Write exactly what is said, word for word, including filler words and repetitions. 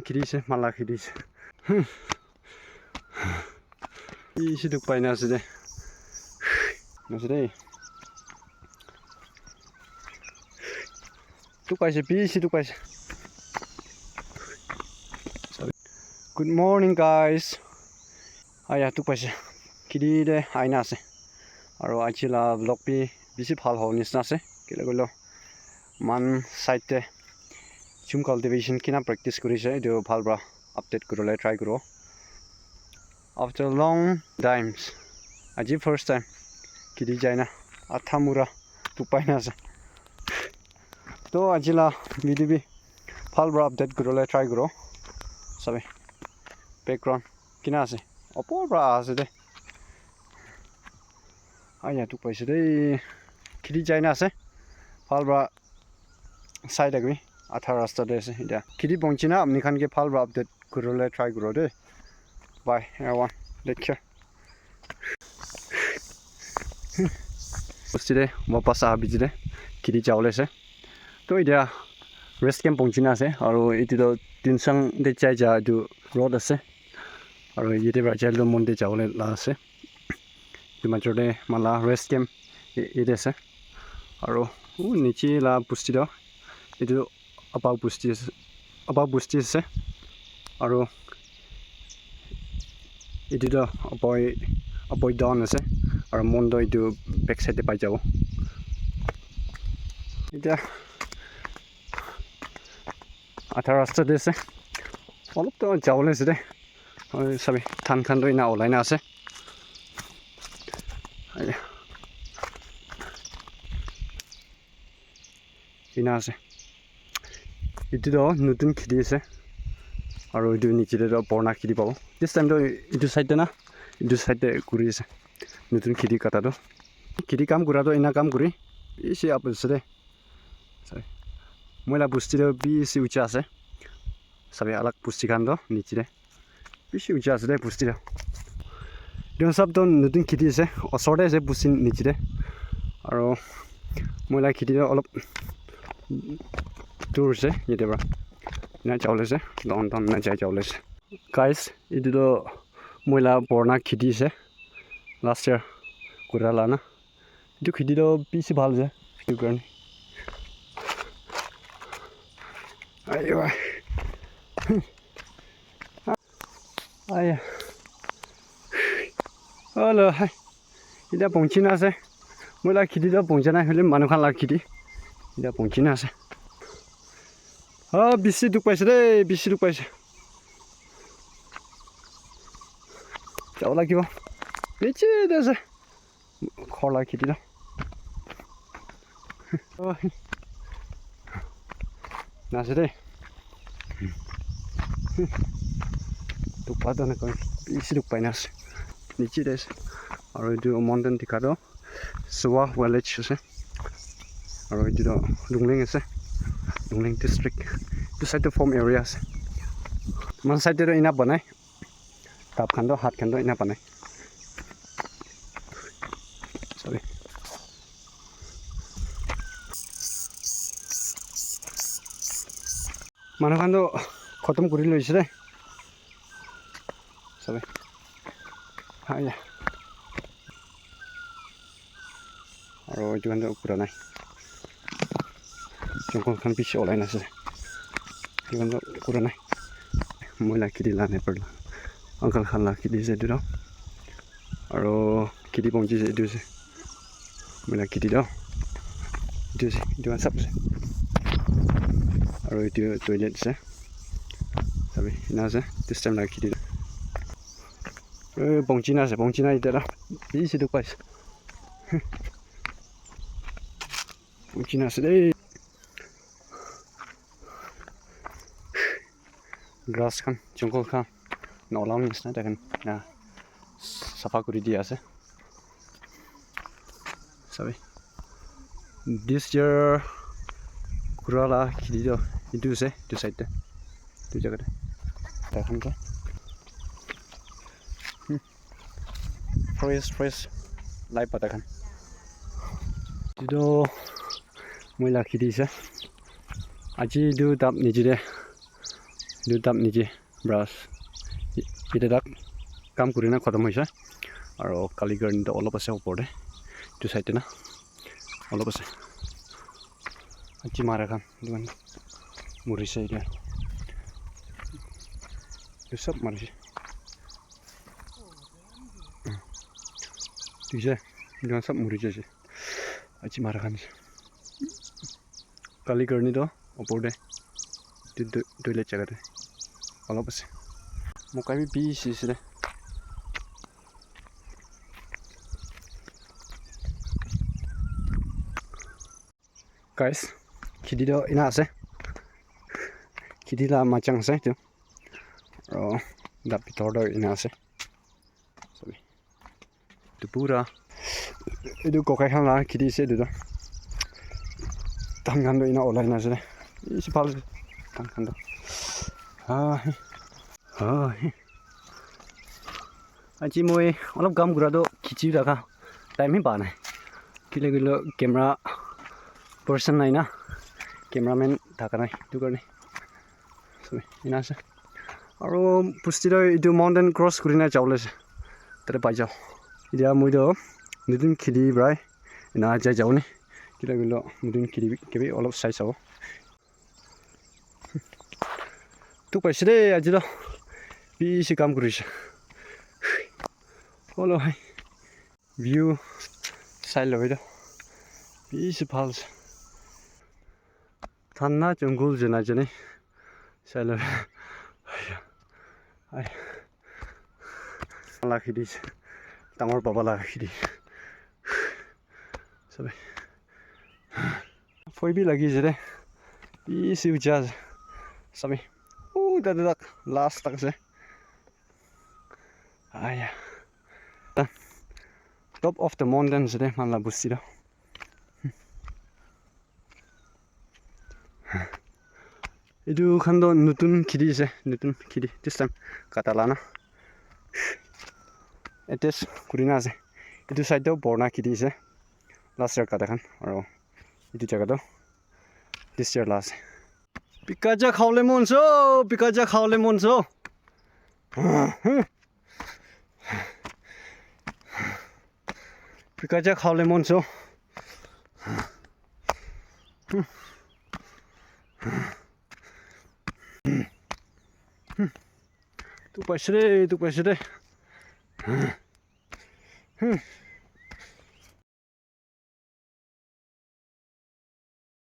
kheti ase, mala kheti ase. Hmm. Bishi dukh pai na ase de. Ase de. Dukh paise, bishi dukh paise. Good morning, guys. Aya, dukh paise. Kheti te aina ase. Aro aji la vlog bi bishi bhal hobo nisina ase. Kile koile, moikhan side te jhum cultivation kina practice kuri ase, etu bhal para update kuribole try kuribo. After long times, aji first time kheti jai na atha mura dukh pai na ase. To aji la video bi bhal para update kuribole try kuribo. Sabi, background kina ase, opor para ase de. Aya, dukh paise de. Kheti jai na ase. Bhal para sai thakbi. Atha rasta te ase. Etia kheti pahunchi na apni khan ke bhal para update kuribole try kuribo de. Bye, everyone. Take care. Bosti te wapas aha bichi te kheti jabole ase. To etia rest camp pahunchi na ase. Aro etu to Tuensang te jai ja etu road ase. Aro yate para jai le mon te jabole la ase. Etu major te moikhan la rest camp yate ase. Aro uh niche la bosti to etu Apa bosti ase, Apa bosti ase. Aro etu to Apoi, Apoi down ase. Aro mon to etu back side te pai jabo. Etia atha rasta te ase. Olop to jabole ase de. Oi, sabi, dhan khan to ena olai na ase. Aya. Ena ase. Etu to notun kheti ase. Aro etu niche te to purana kheti pabo. This time to etu side te na, etu side te kuri ase. Notun kheti kata to. Kheti kam kura to ena kam kuri. Bishi up ase de. Sabi. Moi la bosti to bishi ucha ase. Sabi alag bosti khan to niche te. Bishi ucha ase de bosti to. Etu sob to notun kheti ase. Osor te ase bosti niche te. Aro moi la kheti to olop dur ase yate para. Ena jabole ase. Down down ena jai jabole ase. Guys, etu to moi la purana kheti ase. Last year kura la na. Etu kheti to bishi bhal ase, etu karne. Aiwa. Aya. Hello, hi. Etia pahunchi na ase. Moi la kheti to pahuncha nai, hoile manu khan la kheti. Etia pahunchi na ase. Ah, bishi dukh paise de, bishi dukh paise. Jabo lagibo. Niche te ase. Ghor la kheti toh. Oi. Na ase de. Dukh pa toh na koi. Bishi dukh pai na ase. Niche te ase. Aro etu mountain dikha toh Suwa village ase. Aro etu toh Lungleng ase. Lungleng district. Etu side toh farm area ase. Moi side te toh ena banai. Tap khan toh, hat khan toh ena banai. Sorry. Manu khan toh khotom kuri loise de. Sorry. Haiya. Aro etu khan toh pura nai. Jungle khan bishi olai na ase. Etu khan toh pura nai. Moi la kheti la neighbor la. Uncle khan la kheti ase etu toh. Aro kheti pahunchi ase etu ase. Moi la kheti toh. Etu ase. Etu khan sob ase. Aro etu toilet ase. Sabi, ena ase. This time la kheti toh. Eh, pahunchi na ase. Pahunchi na etia toh. Bishi dukh paise. Uchina ase de. Grass khan, jungle khan, na ola nisna tai khan na sapha kuri di ase. Sabi. This year kura la kheti toh etu ase, etu side te. Etu jaga te. Tai khan toh. Hmm. Fresh, fresh. Lai pata khan. Etu toh moi la kheti ase. Aji etu tap niche te Etu dam niche brush. Ite tak kam kuri na khatam hoise. Aro kali garden toh olop ase opor te. Etu side te na olop ase. Achi mara khan etu khan murise etia. Etu sob murise. Dikhi se, etu khan sob muri jaise. Achi mara khan. Kali garden toh opor te. Etu toi-, toilet jaga te. Olop ase. Mokai bi bishi ase de. Guys, kheti toh ena ase. Kheti la machang ase etu. Aro la bitor toh ena ase. Sabi. Etu pura. Etu kokai khan la kheti ase etu toh. Dhan khan toh ena olai na ase. Bishi bhal ase. Dhan khan toh. Ah. Ah. Aji moi olop kam kura toh khichi thaka time he pa nai. Kile kile camera person nai na. Cameraman thaka nai. Etu karne. So, ena ase. Aro bosti toh etu mountain cross kuri na jabo le ase. Tate pai jabo. Etia moi toh notun kheti para ena jai jabo ni. Kile kile notun kheti bi, kibi olop sai sabo. Dukh paise de aji toh. Bishi kam kurise. Olo hai. View sai lobi toh. Bishi bhal ase. Thanda jungle jena jene. Sai lobi. Ai. Ai. La kheti ase. Dangor baba la kheti. Sabi. Foi bi lagi ase de. Bishi uja ase. Sabi. Uh, tate tak last tak ase. Aya. Ta-, top of the mountain ase de, moikhan la bosti toh. Etu khan toh notun kheti ase, notun kheti. This time kata la na. Attach kuri na ase. Etu side toh purana kheti ase. Last year kata khan. Aro etu jaga toh this year la ase. Pikacha khawole mon so, pikacha khawole mon so. Pikacha khawole mon so. Dukh paise de, dukh paise de.